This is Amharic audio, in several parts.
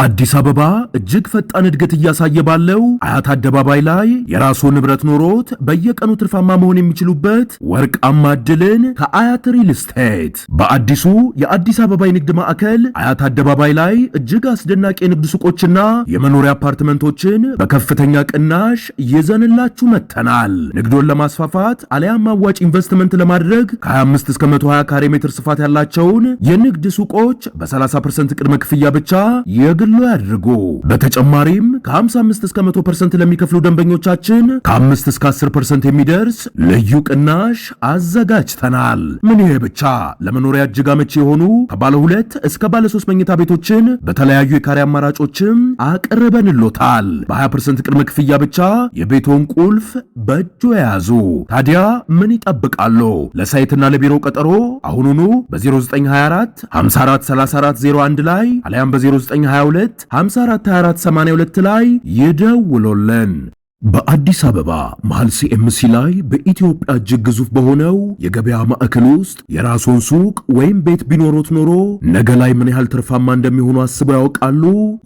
በአዲስ አበባ እጅግ ፈጣን እድገት እያሳየ ባለው አያት አደባባይ ላይ የራስዎ ንብረት ኖሮት በየቀኑ ትርፋማ መሆን የሚችሉበት ወርቃማ እድልን ከአያት ሪል ስቴት። በአዲሱ የአዲስ አበባ የንግድ ማዕከል አያት አደባባይ ላይ እጅግ አስደናቂ የንግድ ሱቆችና የመኖሪያ አፓርትመንቶችን በከፍተኛ ቅናሽ ይዘንላችሁ መጥተናል። ንግዶን ለማስፋፋት አሊያም አዋጭ ኢንቨስትመንት ለማድረግ ከ25 እስከ 120 ካሬ ሜትር ስፋት ያላቸውን የንግድ ሱቆች በ30% ቅድመ ክፍያ ብቻ የግሎ ያድርጉ። በተጨማሪም ከ55 እስከ 100% ለሚከፍሉ ደንበኞቻችን ከ5 እስከ 10% የሚደርስ ልዩ ቅናሽ አዘጋጅተናል። ምን ይሄ ብቻ! ለመኖሪያ እጅግ አመቺ የሆኑ ከባለ 2 እስከ ባለ 3 መኝታ ቤቶችን በተለያዩ የካሬ አማራጮችም አቅርበንሎታል። በ20% ቅድመ ክፍያ ብቻ የቤቶን ቁልፍ በእጆ የያዙ። ታዲያ ምን ይጠብቃሉ? ለ site ና ለቢሮ ቀጠሮ አሁኑኑ በ0924 54 34 01 ላይ አሊያም በ0922 54 24 82 ላይ ይደውሉልን። በአዲስ አበባ መሃል ሲኤምሲ ላይ በኢትዮጵያ እጅግ ግዙፍ በሆነው የገበያ ማዕከል ውስጥ የራስዎን ሱቅ ወይም ቤት ቢኖሮት ኖሮ ነገ ላይ ምን ያህል ትርፋማ እንደሚሆኑ አስበው ያውቃሉ?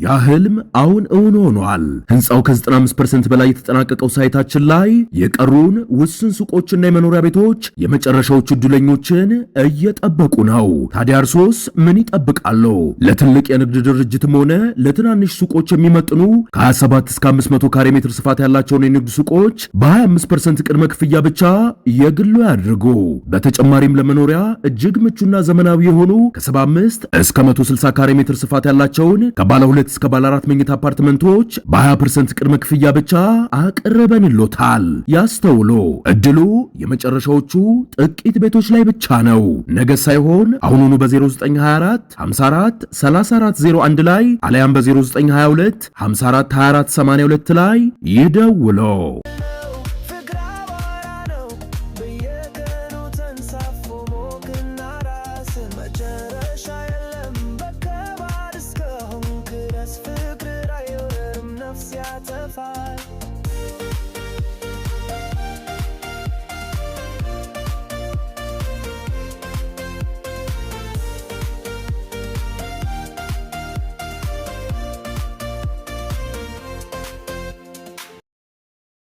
ያ ህልም አሁን እውን ሆኗል። ህንፃው ከ95% በላይ የተጠናቀቀው site ኣችን ላይ የቀሩን ውስን ሱቆችና የመኖሪያ ቤቶች የመጨረሻዎቹ ዕድለኞችን እየጠበቁ ነው። ታዲያ እርሶስ ምን ይጠብቃሉ? ለትልቅ የንግድ ድርጅትም ሆነ ለትናንሽ ሱቆች የሚመጥኑ ከ27 እስከ 500 ካሬ ሜትር ስፋት ያላቸውን የንግድ ሱቆች በ25% ቅድመ ክፍያ ብቻ የግሎ ያድርጉ። በተጨማሪም ለመኖሪያ እጅግ ምቹና ዘመናዊ የሆኑ ከ75 እስከ 160 ካሬ ሜትር ስፋት ያላቸውን ከባለ 2 እስከ ባለ 4 መኝታ አፓርትመንቶች በ20% ቅድመ ክፍያ ብቻ አቅርበንሎታል። ያስተውሉ፣ እድሉ የመጨረሻዎቹ ጥቂት ቤቶች ላይ ብቻ ነው። ነገ ሳይሆን አሁኑኑ በ0924 54 34 01 ላይ አሊያም በ0922 54 24 82 ላይ ይደውሉ። ፍቅር አቧራ ነው በየቀኑ ተንሳፎ ሞቅና ራስን መጨረሻ የለም በከባድ እስከሆንክ ድረስ ፍቅር አይወርም ነፍስ ያጠፋል።